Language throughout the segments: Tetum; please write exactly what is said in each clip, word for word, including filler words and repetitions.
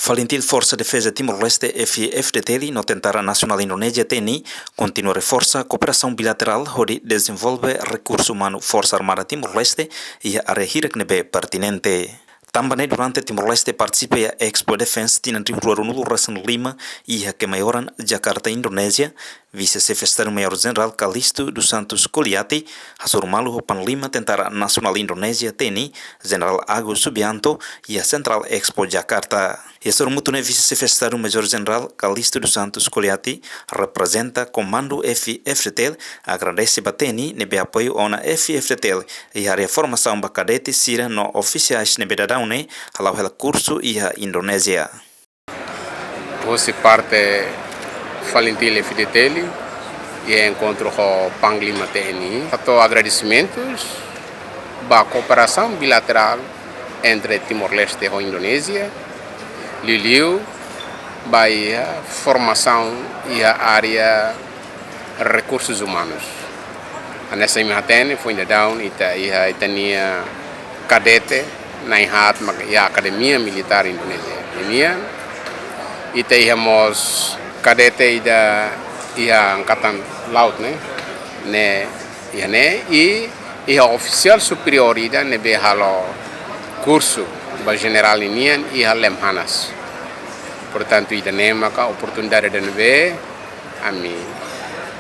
FALINTIL, Forsa Defeza Timor-Leste, F I F D T L, no Tentara Nasionál Indonézia, T N I, kontinua reforsa kooperasaun bilaterál hodi dezenvolve rekursu umanu Forsa Armada Timor-Leste iha área hirak ne'ebé pertinente. Tanba ne'e, durante Timor-Leste partisipa iha Expo Defense tinan rihun rua ruanulu resin lima iha Kemayoran, Jakarta, Indonézia, Vise-Xefe Estadu Maiór Jenerál Kalisto dos Santos Koliati hasoru malu ho Panglima Tentara Nasionál Indonézia, T N I, Jenerál Agus Subianto, iha Central Expo Jakarta. Iha hasoru mútuu ne'e, Vise-Xefe Estadu Maiór Jenerál Kalisto dos Santos Koliati reprezenta Komandu F I F D T L agradese ba T N I ne'ebé apoiu ona F I F D T L iha área formasaun ba kadete sira no ofisiais ne'ebé daudaun ne'e hala'o hela kursu iha Indonézia. Husi parte FALINTIL F I F D T L, iha enkontru ho Panglima T N I, hato'o agradesimentus ba kooperasaun bilaterál entre Timor-Leste ho Indonézia, liuliu ba iha formasaun iha área rekursus umanus. Hanesan imi hatene, foin daudaun ita iha ita-nia kadete na'in-haat mak iha Akademia Militár Indonézia nian. Ita iha mós kadete ida iha Angkatan Laut ne'e, ne'e iha ne'e, i iha ofisiál superiór ida ne'ebé halo kursu ba jenerál ninian iha Lemhanas. Portantu, ida-ne'e maka oportunidade ida ne'ebé ami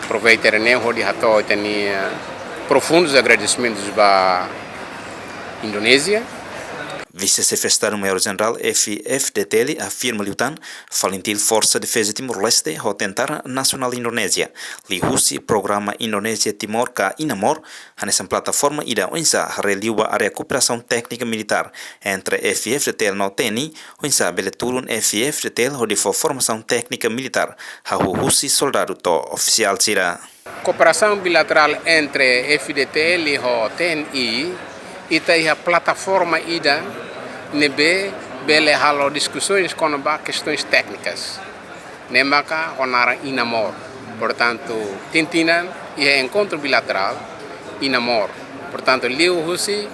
aproveita ida-ne'e hodi hato'o ita-nia profundus agradesimentus ba Indonézia. Vise-Xefe Estadu Maiór Jenerál F I F D T L afirma liután, FALINTIL, Forsa Defeza Timor-Leste, ho Tentara Nasionál Indonézia, liuhusi programa Indonézia Timor ka INAMOR, hanesan plataforma ida oinsá haree liu ba área kooperasaun téknika militár entre F I F D T L no T N I, oinsá bele tulun F I F D T L hodi fó formasaun téknika militár hahú husi soldadu to'o ofisiál sira. Kooperasaun bilaterál entre F I F D T L ho T N I, ita iha plataforma ida ne'ebé bele halo diskusoens kona-ba kestoens téknikas. Ne'e maka ho naran INAMOR. Portantu, tinan-tinan iha enkontru bilaterál INAMOR. Portantu, liuhusi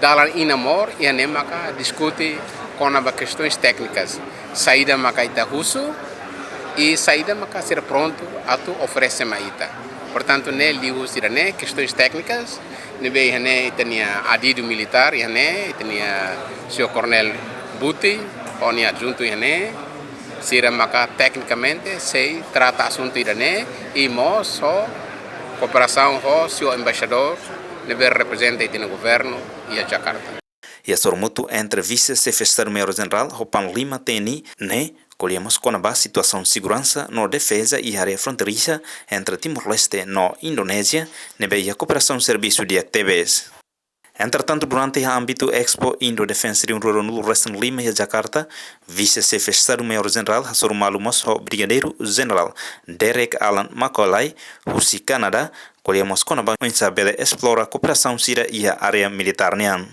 dalan INAMOR, iha ne'e maka diskute kona-ba kestoens téknikas. Saida maka ita husu, i saida maka sira prontu atu oferese mai ita. Portantu, ne'e liuhusi ida-ne'e, kestoens téknikas, ne'ebé iha ne'e ita-nia adidu militár, iha ne'e ita-nia señór Koronél Buti, ho nia adjuntu iha ne'e, sira maka teknikamente sei trata asuntu ida-ne'e, i mós ho kooperasaun ho señór embaixadór ne'ebé reprezenta ita-nia governu iha Jakarta. Iha hasoru mútuu entre Vise-Xefe Estadu Maiór Jenerál ho Panglima T N I ne'e, ko'alia mós kona-ba situasaun seguransa no defeza iha área fronteirixa entre Timor-Leste no Indonézia, ne'ebé iha kooperasaun servisu di'ak tebes. Entretantu, durante iha ámbitu Expo Indo Defense rihun rua ruanulu resin lima iha Jakarta, Vise-Xefe Estadu Maiór Jenerál hasoru malu mós ho Brigadeiru Jenerál Derek Alan McCauley, husi Kanadá, ko'alia mós kona-ba oinsá bele esplora kooperasaun sira iha área militár nian.